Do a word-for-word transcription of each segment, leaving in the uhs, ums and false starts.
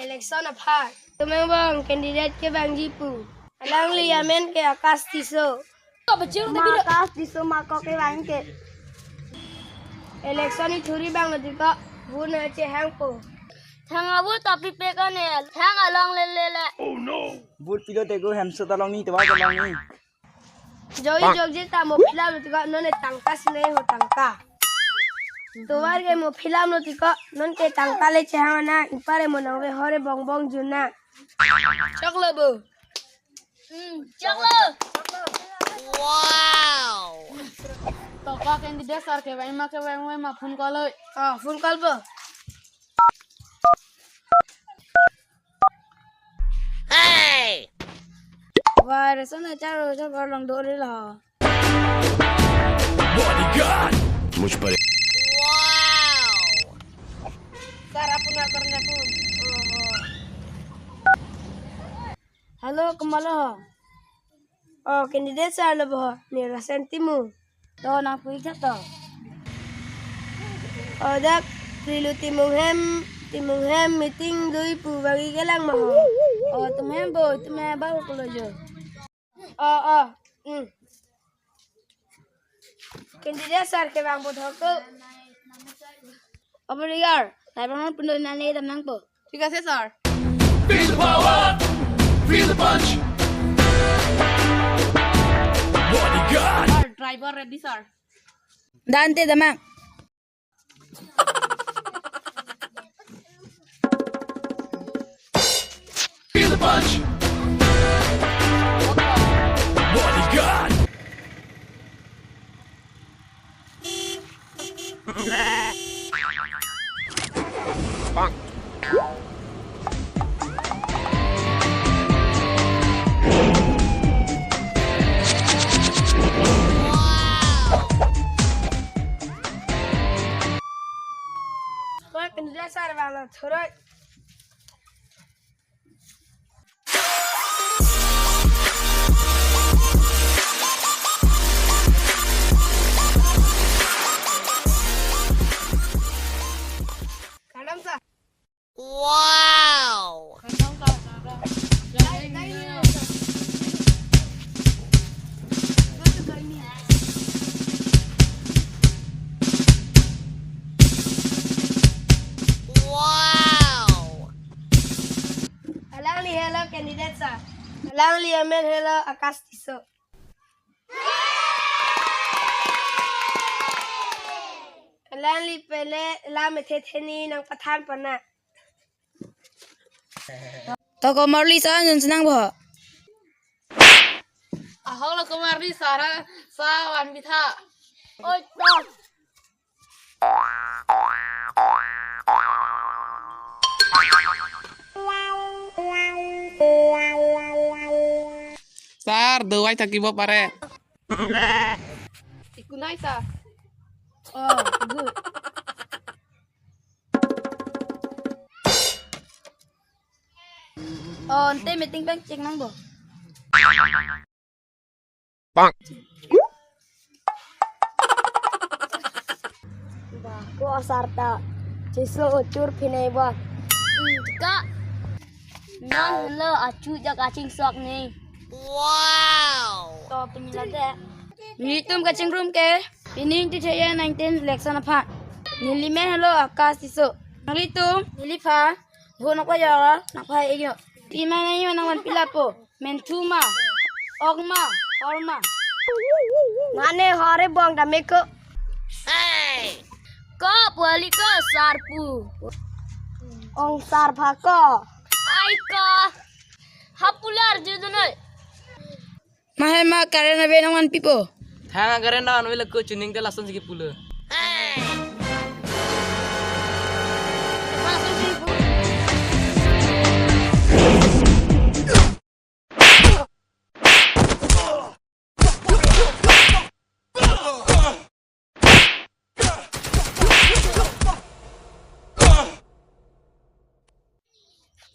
Election aphan. Tum angbong candidate kevangji pu. Alangli amen ke Akash Tisso. Ma Akash Tisso ma kok kevang ke. Election ni thuri bang lo tiko. Vote nangchehangpo. Thang a-vote ta pipe kone. Thang along lele le. Vote pilo teko hemso ta longni, tovar ta longni. Joi jokje ta mo fill up lo tiko non e tangka sine ho tangka. Tovar ke mo fill up lo tiko non ke tangka le chehang nang, ipare mo nang ve hore bongbong jun nang. Choklo bo. Hmm, choklo. Wow. To ko candidate sir kevang ma kevangve ma phone call oi. Oh, phone call bo. Hey! Wah, reson achar roja gorlong dori lo. Bodyguard. मुझ पर Wow! Sir, apun akornya pun. Oh, oh. Hello, komatlo ho? Oh, candidate sir lo bo, ne Rasen Timung. To nangpu-ik tha to. Oh, dak Prilu Timung hem, Timung hem meeting do-ik pu bagi kelang ma ho. Oh, tum hem bo, tum hem ba ho kolo jo. Oh, oh. Hmm. Candidate sir kevang bo thok to. Obrigado. Nai bang pun do nane dam nangpo. ঠিক আছে, sir. Feel the power, feel the punch. Bodyguard. Sir, driver ready, sir. Dante damang. Feel the punch. Bodyguard. Ko candidate sir bang lo thuroi. Kardom sir. Wow! Kardom sir, kardom. Wow! Alangli helo candidate sir. Alangli amen helo Akash Tisso. Alangli pele lam ethe theni nangpathan pona. To komarli sa jun senang bo. Ahok lo komarli sara sa van bitha. Oi to. Sir, dawai thaki bo pare. Ikunai sir. Oh, good. Oh, ante meeting pen chek nang bo. Bang. Bah, ko asar ta. Chiso uchur phinai ba. Hmm, ka. Non lo achu ja kachingsok ni. Wow. To pini la de. Nelitum kachingrum ke. Pini two thousand nineteen election aphan. Neli men helo Akash Tisso. Nanglitum neliphan vote nangpajor, nangpa-ik jo. Pima nangji ma nangvanpi lapo. Menthu ma, ok ma, hor ma. Mane hore bong dame ko. Hey! Ko poli ko sir pu. Ong sir pha ko. Ai ko. Hapular judunoi. Mahe ma current ave nangvanpipo. Thang current nangvanve lako chuning ke lason si kipulo.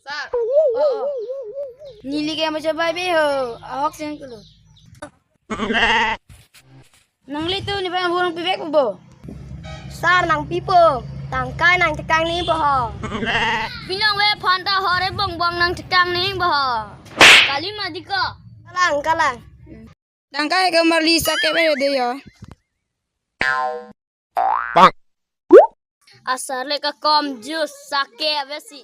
Sir. Oh, oh. Neli ke mo chabai be ho. Ahok sing kulo. Nanglitum nephan vote nangpivek bo. Sir nangpipo. Tangkai nangtekang ni bo ho. Pinong ve phan ta hor e bongbong nangtekang nangji bo ho. Kali ma di ko. Kalang, kalang. Tangka ke marli sake be de yo. Asar le kakom jus sake ave si.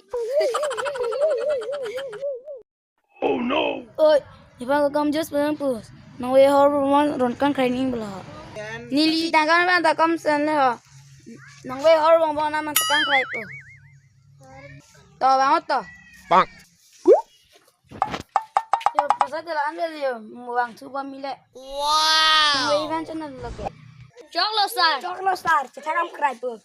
Oh no. Oi, nephan kakom jus pen pus. Nangve hor bongbong nangtekang krai nangji bo lo. Neli tangka nephan ta komsen le ho. Nangve hor bongbong nangtekang krai po. To bang to. Yo, pasa de la an le yo, mo bang thu ba mile. Wow. Nangve ivan channel lo ke. Choklo sir. Choklo sir, chetha kam krai po.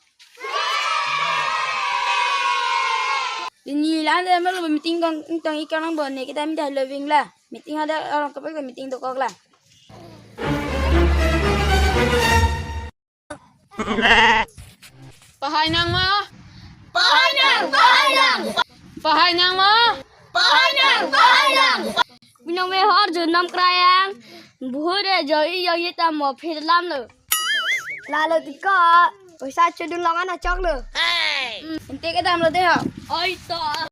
Neli la an le melo meeting kong tong ikang nang bo ne kita minta lo ving la. Meeting ada orang kapag meeting dokok la. Pahai nang ma? Pahai nang, pahai nang. Pahai nang ma? Pahai nang, pahai nang. Binong me hor junam krayang. Buhur e joi joi ta mo phir lam lo. Lalo tiko. Paisa chedun longan achok lo. Ante kedam lo de ho. Oi to.